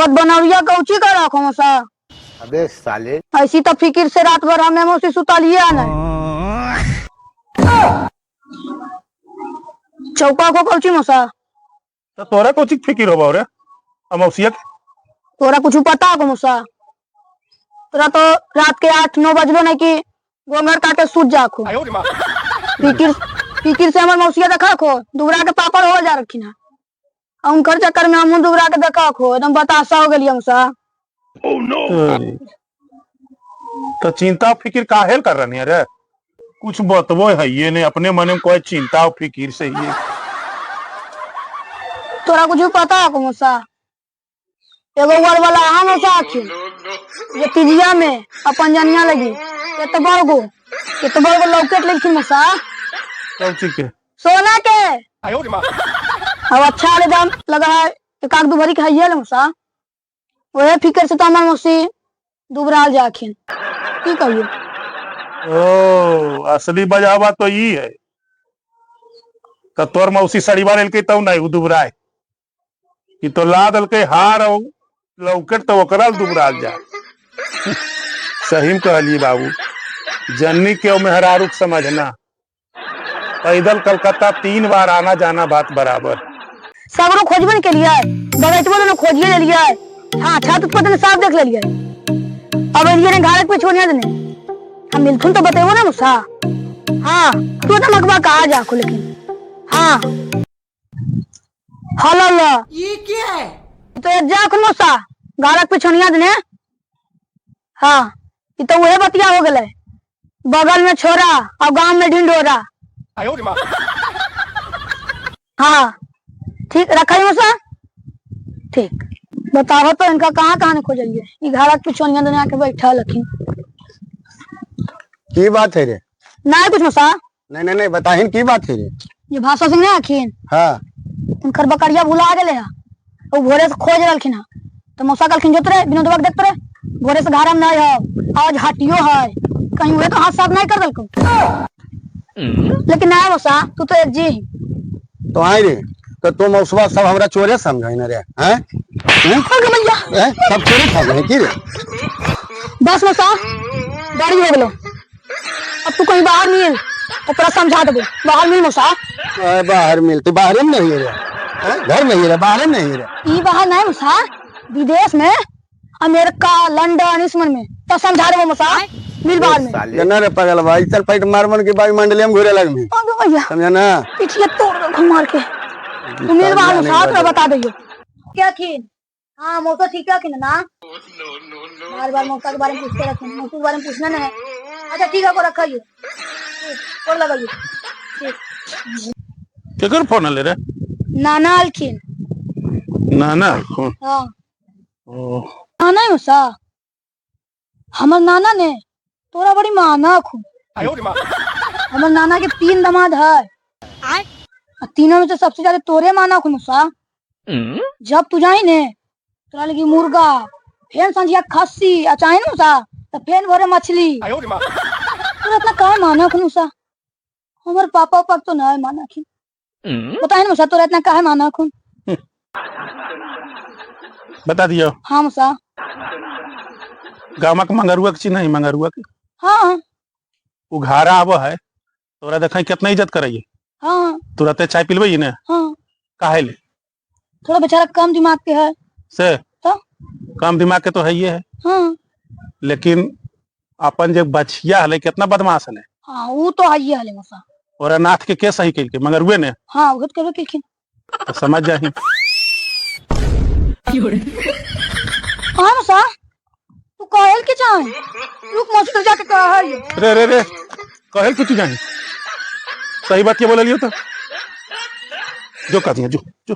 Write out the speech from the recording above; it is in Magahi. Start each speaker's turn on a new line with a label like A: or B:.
A: बद बनौरिया कौची कर रखो मौसा?
B: अबे साले।
A: ऐसी तो फिकिर से रात भर हमें मौसी सुतलिए नहीं। चौका को कौची मौसा?
C: तो तोरा कोची के फिकिर होबा रे अमौसिया के?
A: तोरा कुछ पता को मौसा? तोरा तो रात के 8-9 बजलो नहीं कि गोंगर काटे सूत जाखो। फिकिर फिकिर से हमर मौसिया देखा खो दुबरा के पापड़ हो जा रखी ना, आ उनकर चक्कर में हमहू दुबरा के देखा खो एकदम बताशा हो गेली हमसा।
C: तो चिंता फिकिर काहेल कर रही है रे? कुछ बतबो है ये नहीं, अपने मन में कोई चिंता और फिकिर से ही है।
A: तोरा कुछ पता है को मौसा? एगो वर वाला हम मौसा आखिर ये तिजिया में अपन जनिया लगी ये तो बड़ गो लॉकेट लिखी मौसा।
C: कौन चीज के?
A: सोना के। अब अच्छा ले दाम लगा है, एक आध दू भरी के है मौसा। वही फिक्र से तो हमार मौसी दुबराल जाखिन, की कहिए।
C: ओ असली बजावा तो ई है। तो तोर मौसी सड़ीवा लेलकै तब नहीं दुबराए कि तो ला देलकै हार और लौकेट तो ओकरा दुबराल जा। सही में कहलिए बाबू, जन्नी के मेहरारू के समझना पैदल कलकत्ता 3 बार आना जाना बात बराबर।
A: सगरो खोजबे के लिए बगैचबो ने खोजिए ले लिए। हाँ, छत पर तने साफ देख लेलिए। अब एलिए ने घर पे छोड़िया देने हम मिलथुन तो बतेबो ना मुसा। हाँ, तू तो मकबा कहा जाको लेकिन। हाँ हलो लो।
D: ये क्या है?
A: तो ये जा मौसा घर पे छोड़िया देने। हाँ, ये तो वही बतिया हो गए, बगल में छोरा और गांव में ढिंढोरा। हाँ ठीक, रखा ही मौसा। ठीक, बताओ तो इनका कहाँ कहाँ ने खोजलिए, ई घर के पिछोनिया देने आके बैठा लखिन।
B: की बात है रे?
A: ना कुछ मौसा।
B: नहीं नहीं नहीं, बताहिन की बात है रे?
A: ये भाषा सिंह नहीं आखिन?
B: हाँ।
A: उनकर बकरिया भुला गेले है, वो भोरे से खोज रहलखिन है। तो मौसा कहलखिन जोत रे विनोदवा के देखते रे, भोरे से घर में नहीं है, आज हटियो है कहीं उहे तो हाथ साफ नहीं कर देलको। लेकिन ना मौसा, तू तो एक जी ही।
B: तो आई रे तो तुम मौसवा सब हमरा चोरे समझे न रे हैं? हैं?
A: अगे भैया।
B: हैं? सब चोरे समझे की रे?
A: बस मौसा, गाड़ी हो गेलो, अब तू कहीं बाहर मिल तो तोरा समझा देबो। बाहर मिल मौसा।
B: अरे बाहर मिलते, बाहर में नहीं रे हैं? घर में ही रे, बाहर में नहीं रे।
A: ई बाहर नहीं मौसा, विदेश में, अमेरिका लंदन इसमन में, तो समझा देबो मौसा, मिल बाहर में।
B: जना रे पगल भाई, चल पैट मार मन के बाई मंडली में घूरे लगमी।
A: अगे भैया।
B: समझा ना?
A: पिछले तोड़ दो मार के। तू मिल बाहर मौसा, तोरा बता दियो क्या खीन। हाँ मौसा ठीक है खीन ना, बार बार मौसा के बारे में पूछते रखो, मौसू के बारे में पूछना ना है। अच्छा ठीक है, को रखा और लगाइए ठीक।
C: केकर फोन ले रे?
A: नाना अलखिन।
C: ना ना फोन?
A: हाँ।
C: ओ।
A: नाना है मौसा, हमर नाना ने तोरा बड़ी माना खू। हमर नाना के 3 दामाद है, आ तीनों में से सबसे ज्यादा तोरे माना खू मौसा। जब तू जाई ने तोरा लगी मुर्गा, फेन संझिया खस्सी, आ चाहे ना मौसा तो फेन भरे मछली। तोरा इतना काहे माना खू मौसा? हमर पापा उपा तो नहीं माना खी। बताए ना मौसा, तोरा इतना काहे माना खू?
C: बता दियो।
A: हाँ मौसा।
C: गामा के मंगरुआ के चिन्ह है, मंगरुआ के?
A: हाँ।
C: उ घारा आबो है तोरा देखै कितना इज्जत करैये।
A: हाँ।
C: तुरते चाय पिलबै ने?
A: हाँ।
C: काहे ले?
A: थोड़ा बेचारा कम दिमाग के है।
C: से?
A: तो?
C: कम दिमाग के तो है ये है।
A: हाँ।
C: लेकिन अपन जे बछिया हले कितना बदमाश हले।
A: हाँ वो तो है ही हले मौसा।
C: और नाथ के सही केलकै मंगरुए ने?
A: हाँ वो तो करबे केलखिन।
C: तो समझ जाही।
A: हाँ मौसा, तू कहल के चाहे रुक मौसी तो जाके कह।
C: रे रे रे, कहल के तू जाही? सही बात के बोललियो तो जो कह दिया जो जो।